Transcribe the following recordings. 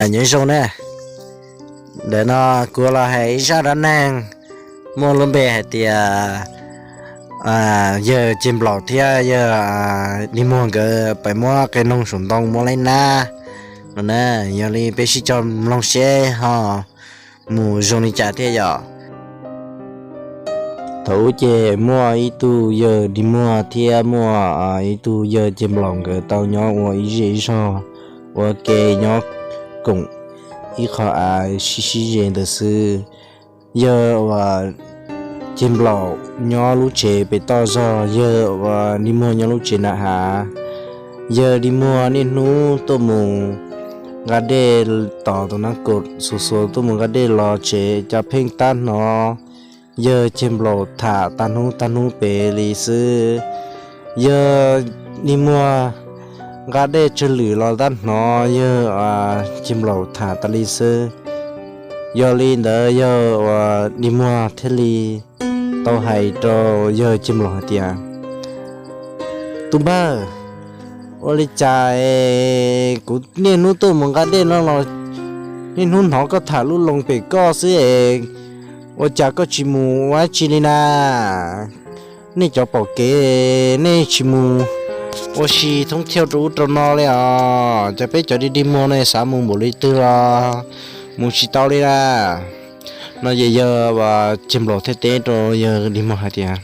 Nyob zoo ne, ntawm no kuv los hais ib zaj dab neeg muaj lub npe hais tias yawg Ceg Nplaum thiab yawg Dig Muag nkawd pem muab qe noog saum ntoo muab laib nab no na. Yog li peb sib cog mloog seb ho mus zoo li cas thiab yom. Thaum ub ces muaj ib tug yawg Dig Muag thiab muaj ib tug yawg Ceg Nplaum nkawd tau nyob ua ib zej ib zog ua ke nyob koom ib qho av sib sib ze ntawd xwb. Yawg uas Ceg Nplaum nyob lub tsev pem toj zog, yawg uas Dig Muag nyob lub tsev nram hav. Yawg Dig Muag niaj hnub tuaj mus nqa dej, tos tus nab kaum xuas xuas tuaj mus nqa dej los tsev, cas pheej tab hnov yawg Ceg Nplaum tham tag hnub tag hnub pem li xwb. Yawg Dig Muag nqa dej tsawg lwm los tab hnov yawg Ceg Nplaum tham tas li xwb. Yog li ntawd yawg uas Dig Muag thiaj li tau hais rau yawg Ceg Nplaum hais tias, Tub npawg, ua li cas es kuv niaj hnub tuaj mus nqa dej no los niaj hnub hnov koj tham lub loo pem koj xwb es ua cas koj tsis mus ua dab tsi li na? Nej cov pom kev, nej tsis mus ua si thoob thiaj rau ub rau no li os. Cov peb cov Dig Dig Muag no xav mus npaum li twg los mus tsis tau li na. No ces yawg Ceg Nplaum thiaj teb rau yawg Dig Muag hais tias,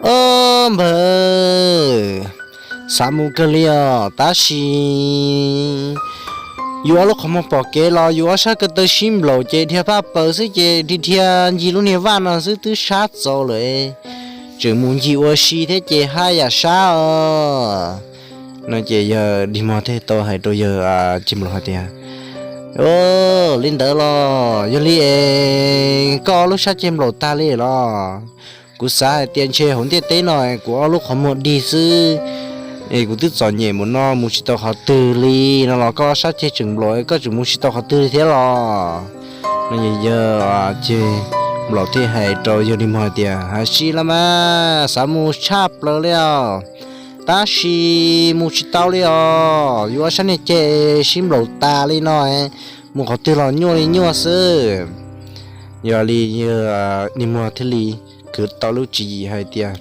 Ob npawg, xav mus kawg li os, tab sis yus ob lub qhov muag pom kev los yus ob sab ko taw sib nplaum ces dhia paj paws xwb ces dhia dhia ncig lub niag vaj no xwb twb sab txaus lawm, tseem mus ncig ua si thiab ces haj yam sab os. No ces yawg Dig Muag thiaj tau hais rau yawg Ceg Nplaum hais tias, Li ntawd los yog li es koj ob lub sab ceg nplaum tag li los? Kuv xav hais tias ntshe hauv ntiaj teb no kuv ob lub qhov muag dig xwb es kuv twb txom nyem mus no mus tsis tau qhov twg li no los koj ob sab ceg tseem nplaum, koj tseem mus tsis tau qhov twg li thiab los? No ces yawg Ceg Nplaum thiaj hais rau yawg Dig Muag hais tias, Hais tsis los mas xav mus tshaj plaws li os, tab sis mus tsis tau li os, yus ob sab niag ceg sib nplaum tas li no, mus qhov twg los nyuaj li nyuaj xwb. Yog li yawg Dig Muag thiaj li khwv tau lub tswv yim hais tias,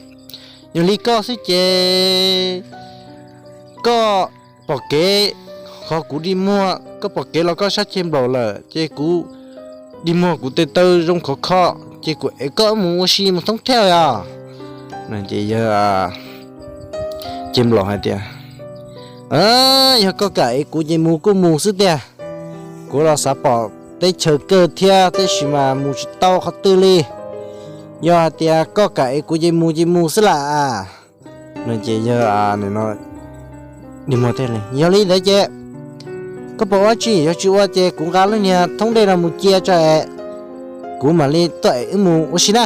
Yog li koj xwb ces koj pom kev, qhov kuv Dig Muag, koj pom kev los koj sab ceg nplaum lawm ces kuv Dig Muag kuv tes taw zoo khov kho ces kuv ev koj mus ua si mus thoob thiaj os. Ces yawg Ceg Nplaum hais tias, Yog koj kam ev kuv ces mus kuj mus xwb tiag. Kuv los xav pom teb chaws kawg thiab tab sis mas mus tsis tau qhov twg li. Yog hais tias koj kam ev kuv ces mus ces mus xwb lam. No ces yawg Dig Muag thiaj li, Yog li ntawd ces koj puas ua tsi? Yog tsis ua ces kuv nqa lub niag thoob dej no mus cia tso es kuv mam li tuaj es wb mus ua si na.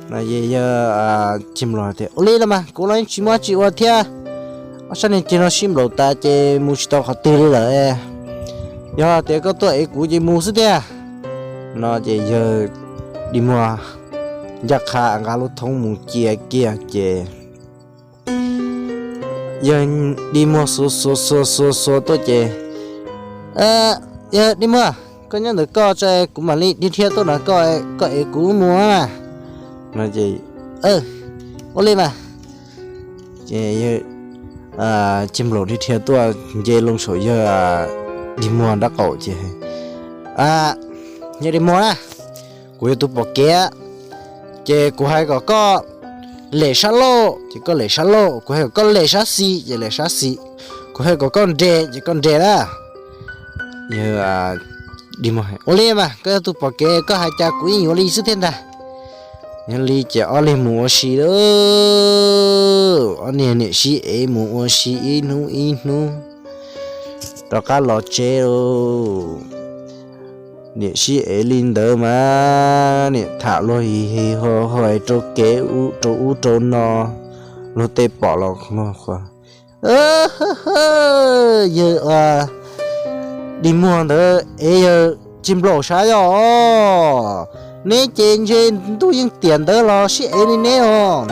No ces yawg Ceg Nplaum tias, Ua li los mas kuv los tsis muaj tsi ua thiab, ob sab niag ceg no sib nplaum tas ces mus tsis tau qhov twg li lawm. Yog tias koj tuaj ev kuv ces mus xwb tiag. No ces yawg Dig Muag ncaj qha nqa lub thoob mus cia kiag ces yawg Dig Muag xuas xuas xuas xuas xuas tuaj ces, Yawg Dig Muag, koj nyob ntawm koj tso kuv mam li dhia dhia tuaj no, koj ev kuv mus mas. No ces, Ua li mas. Ces yawg Ceg Nplaum dhia dhia tuaj nce loo saum yawg Dig Muag nraub qaum ces, Yawg Dig Muag na, kuv yog tus pom kev, ces kuv hais kom koj lem sab laug ces koj lem sab laug, kuv hais kom koj lem sab xis ces lem sab xis, kuv hais kom koj nres ces koj nres na. Yawg Dig Muag, Ua li mas, koj yog tus pom kev koj hais cas kuv yeej yuav li xwb thiab ntag. Yog li ces ob leeg mus ua si lawm, ob niag niam sib ev mus ua si ib hnub ib hnub rov qab los tsev lauj. Niam sib ev li ntawd mas niam tham luag hi hi ho ho rau kev rau ub rau no, luag tej pom los, Yawg Dig Muag ntawd ev yawg Ceg Nplaum sav yog, neb ces ntshe ntuj yeej tiam ntawd los sib ev li neb os.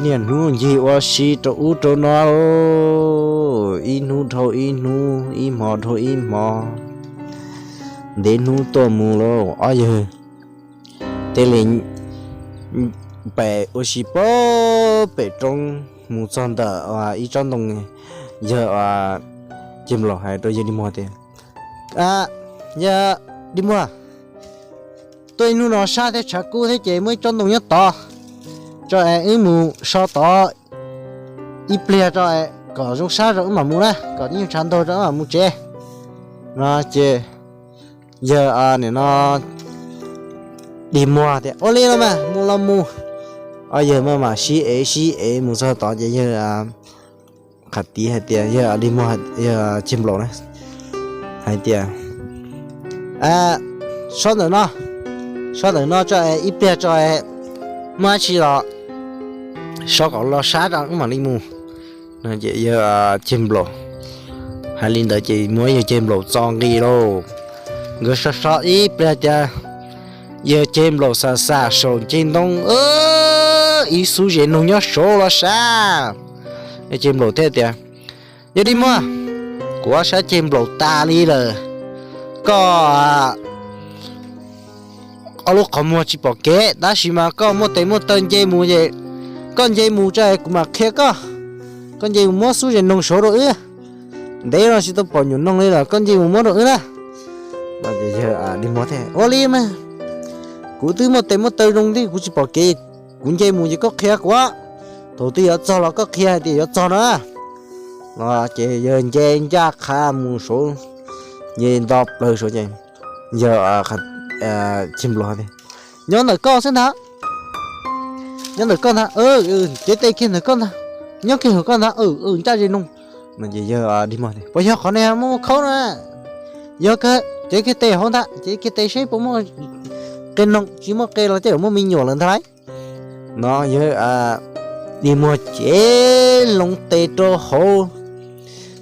Niaj hnub ncig ua si rau ub rau no lauj. Ib hnub dhau ib hnub, ib hmo dhau ib hmo, ntev hnub tuaj mus lawm ob yawg thiaj li pem ua si pem roob mus txog ntawm ib tsob ntoo. Yawg Ceg Nplaum hais rau yawg Dig Muag tias, Yawg Dig Muag, tuaj ib hnub no sab thiab tshav kub thiab ces muaj ib tsob ntoo nyob tod, tso es wb mus so tod ib pliag tso es kom zoo sab tso wb mam mus na, kom ib nyuag tshav ntuag tso wb mam mus tsev. No ces yawg nim no Dig Muag tias, Ua li los mas, mus los mus. Ob yawg mam mam sib ev sib ev mus txog tod ces yawg qhia tiv hais tias, yawg Dig Muag, yawg Ceg Nplaum na, hais tias, So ntawm no, so ntawm no tso es ib pliag tso es muaj dab tsi los so kom los sab tso wb mam li mus. Yawg Ceg Nplaum hais li ntawd ces muab yawg Ceg Nplaum txo nqi lauj. Nkawd so so ib pliag tias yawg Ceg Nplaum xam xam saum ncig ntoo ib xub zes noog nyob saud los sab. Yawg Ceg Nplaum thiaj tias, Yawg Dig Muag, kuv ob sab ceg nplaum tas li lawm. Koj ob lub qhov muag tsis pom kev, tab sis mas koj muaj tes muaj taw nce mus ces koj nce mus tso es kuv mam qhia koj. Koj nce mus muab xub zes noog saud rau wb. Ntev no tsis tau pom nyuam noog li los koj nce mus muab rau wb na. Ua li mas, kuv twb muaj tes muaj taw zoo li kuv tsis pom kev, kuv nce mus ces koj qhia kuv. Thaum twg yuav txog los koj qhia hais tias yuav txog na. No ces yawg nce ncaj qha mus saud, nce nto plaws saud ces yawg Ceg Nplaum tias, Nyob ntawm koj xwb ntag. Nyob ntawm koj ntag, cev tes kiag ntawm koj ntag, nyob kiag hauv koj ntag, ncaj zes noog. No ces yawg Dig Muag tias, Puas yog qhov no muaj khaub na? Yog kawg, cev kiag tes hauv ntag, cev kiag tes seb puas muaj qe noog, tsis muaj qe los tej zaum muaj me nyuam lawm ntag lauj. No yawg Dig Muag cev loo tes rau hauv,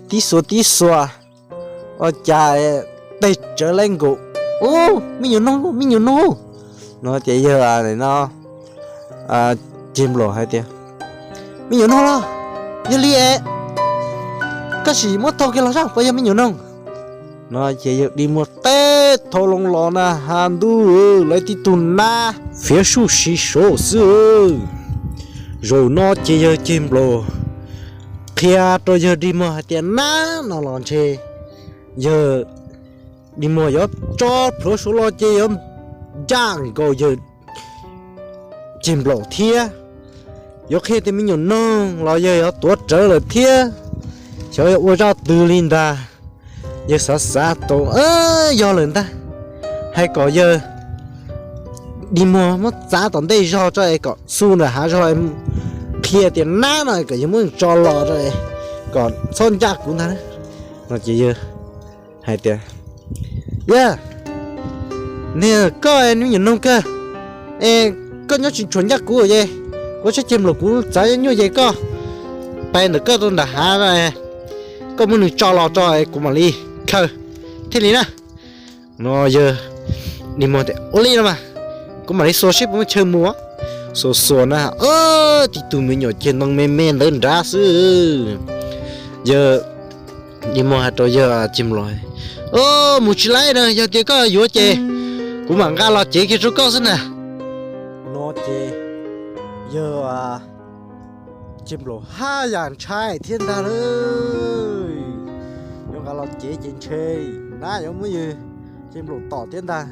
tib xuas tib xuas, ua cas tes tsawv laib nkaus. Ub, me nyuam noog, me nyuam noog. No ces yawg no Ceg Nplaum hais tias, Me nyuam noog los? Yog li es koj sim muab thau kiag los saib puas yog me nyuam noog. No ces yawg Dig Muag teb thau loo los na has ntuj, lawv tib tug nab fiav suj si saud xwb. Zaum no ces yawg Ceg Nplaum qhia rau yawg Dig Muag hais tias nab no los ntshe yawg Dig Muag yuav tso plhuav saud los ces yuav ncaj nkaus yawg Ceg Nplaum thiab. Yuav qhia tias me nyuam noog los yawg yuav tuav rawv lawm thiab, xyov yuav ua zaj twg li ntag. Yawg xav xav tau, yog lawm ntag, hais kom yawg Dig Muag muab txav tom ntej zog tso es kom xu ntawm hav zog, qhia tias nab no kom yawg muab tso los tso es kom txhob ncaj kuv ntag. No ces yawg hais tias, Yawg, niag koj me nyuam noog kawg, es koj nyob tsis tshua ncaj kuv ces kuv sab Ceg Nplaum kuv txav nyuaj ces koj pais ntawm koj rau nram hav, koj muab nws tso los tso kuv mam li khaws thiaj li na. No yawg Dig Muag tias, Ua li no mas, kuv mam li xuas seb puas muaj chaw mus. Xuas xuas na, tib tug me nyuam ceg ntoo me me ntawd nrad xwb. Yawg Dig Muag hais rau yawg Ceg Nplaum, Mus tsis laib na, yog tias koj yuav ces kuv mam nqa los cev kiag rau koj xwb na. No ces yawg Ceg Nplaum haj yam ntshai thiab ntag lauj. Yuav nqa los cev ces ntshe nab yuav muab yawg Ceg Nplaum tom thiab ntag.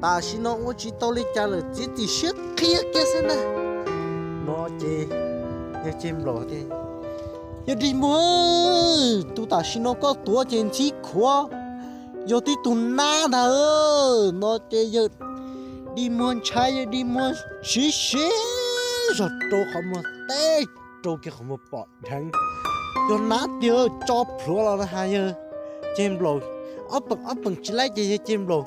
Tam sim no ua tsis tau li cas lawm, txiav txim siab qhia kiag xwb ntag. No ces yawg Ceg Nplaum tias, Yawg Dig Muag, tus tam sim no koj tuav ces ntxhib khuav yog tib tug nab ntag. No ces yawg Dig Muag ntshai, yawg Dig Muag siv siv zog rau qhov muag teb, rau kiag qhov muag pom dheev, yog nab tiag tso plhuav los na has yawg Ceg Nplaum ob peem ob peem tsis laib ces yawg Ceg Nplaum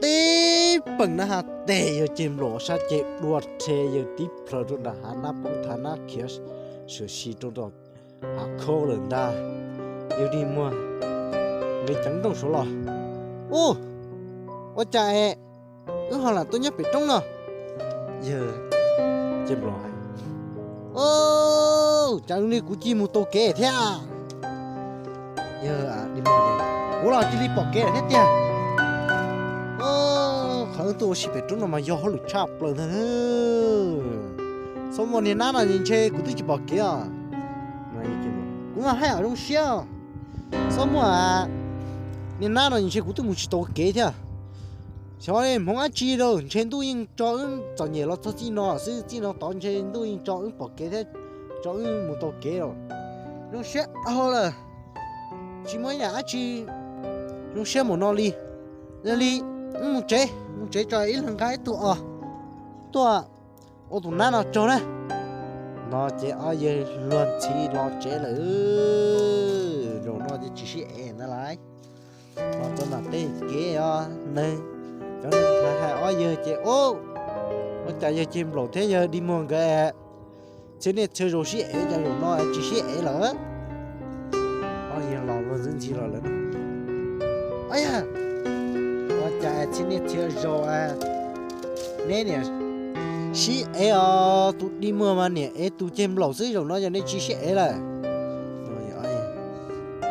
tib peem na has tes yawg Ceg Nplaum sab ces dua rhe yawg tib plhaws rau nram hav, nab poob thav nab khiav sam si rau nram hav khaub lawm ntag. Yawg Dig Muag nqis ceev nrooj saud los, Ub, ua cas es wb ho lam tuaj nyob pem roob no? Yawg Ceg Nplaum hais, Ub, cas li kuv cia mus tau kev thiab. Yog, kuv los cia li pom kev lawm thiab tiag. Qhov wb tuaj ua si pem roob no mas yog hauj lwm tshaj plaws ntag. Txhob muaj niag nab no ntshe kuv twb tsis pom kev os. Kuv mas haj yam zoo siab. Txhob muaj niag nab no ntshe kuv twb mus tsis tau kev thiab. Xyov hmoov dab tsi lawm, ntshe ntuj yeej tso wb txom nyem los txog txij no xwb, txij no tod ntshe ntuj yeej tso wb pom kev thiab tso wb mus tau kev los. Zoo siab dhau lawm, tsis muaj ib yam dab tsi zoo siab npaum no li. Yog li, wb mus tsev, mus tsev tso ib leeg nqa ib tug os, tuaj ua tus nab no raug na. No ces ob yawg luag ntxhi los tsev lawm. Zaum no ces tsis sib ev ntag lauj. Los rau nram tej kev os, neeg, cov neeg hais ob yawg ces, ua cas yawg ceg nplaum thiab yawg dig muag nkawd txhia niaj txhia zaus sib ev, cas zaum no tsis sib ev lawm. Ob yawg los luag ntxhi ntxhi los lawm. Ua cas txhia niaj txhia zaus neb niam sib ev os, tus dig muag mas niam ev tus ceg nplaum xwb, zaum no yog nej tsis sib ev lawm.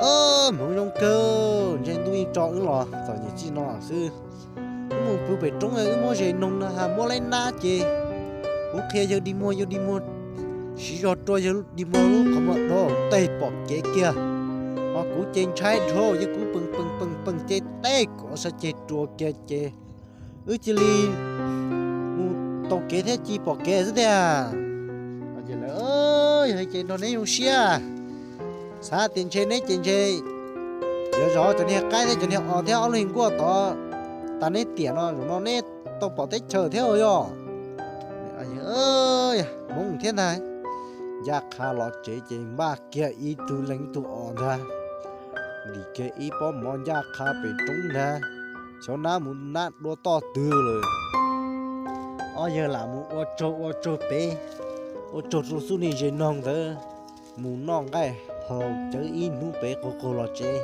Hmoov zoo kawg, ntshe ntuj yeej tso wb los txom nyem txij no xwb. Wb mus pw pem roob, wb muab zes noog no ha muab laib nab ces kuv qhia yawg dig muag, yawg dig muag siv zog rua yawg dig muag lub qhov muag dov tej pom kev kiag. Ho kuv ces ntshai dhau, yawg kuv pees pees pees pees ces tej kov sawv ceg rua kiag ces wb cia li mus tau kev thiab cia li pom kev xwb tiag. Yog ces nrog neb zoo siab, xav tias ntshe neb ces ntshe yuav zov cov niag qaib thiab cov niag os thiab ob lub nkuaj tod tas neb tiam no, zaum no neb tau pom teb chaws thiab yog. Hmoov thiab ntag. Ncaj qha los tsev ces npaj kiag ib tug leej tug os ntag, ntim kiag ib pob mov ncaj qha pem roob ntag. Xyov nab mus nab dua toj twg lawm. Ob yawg lam mus ua tsaug ua tsaug pem, ua tsaug rau xub niag zes noog ntawd, mus noj nqaij haus cawv ib hnub pem qaug qaug los tsev.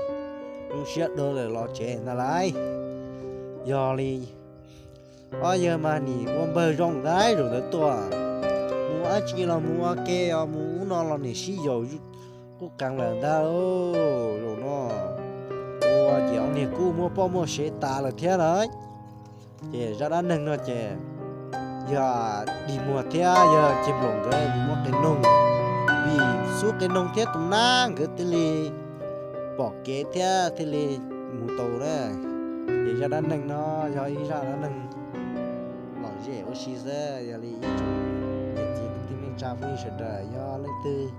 Zoo siab dhau lawm los tsev ntag lauj. Yog li ob yawg mas nim ua npawg zoo ntag, zaum ntawd tuaj mus dab tsi los mus ua ke os, mus ub no los nim sib yaum quj qees lawm ntag. Zaum no ua ces ob niag kuj muaj poj muaj sev tas lawm thiab lawm. Ces zaj dab neeg no ces yog dig muag thiab yawg ceg nplaum nkawd muaj qe noog, vim xub qe noog thiab tus nab nkawd thiaj li pom kev thiab thiaj li mus tau na. Ces zaj dab neeg no yog ib zaj dab neeg lom zem ua si xwb. Yog li ib tsoom niam txiv kwv tij neej tsa phooj ywg sawv daws, yog leej twg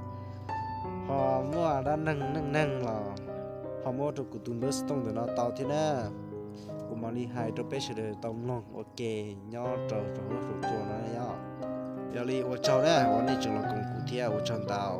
ho muaj dab neeg neej neeg los ho muab rau kuv tus npawb xov tooj ntawm no tau thiab na. Kuv mam li hais rau peb sawv daws tau mloog ua ke nyob rau tsoom huab tsoom cua no yom. Yog li ua tsaug na uas nej tseem los koom kuv thiab, ua tsaug ntau.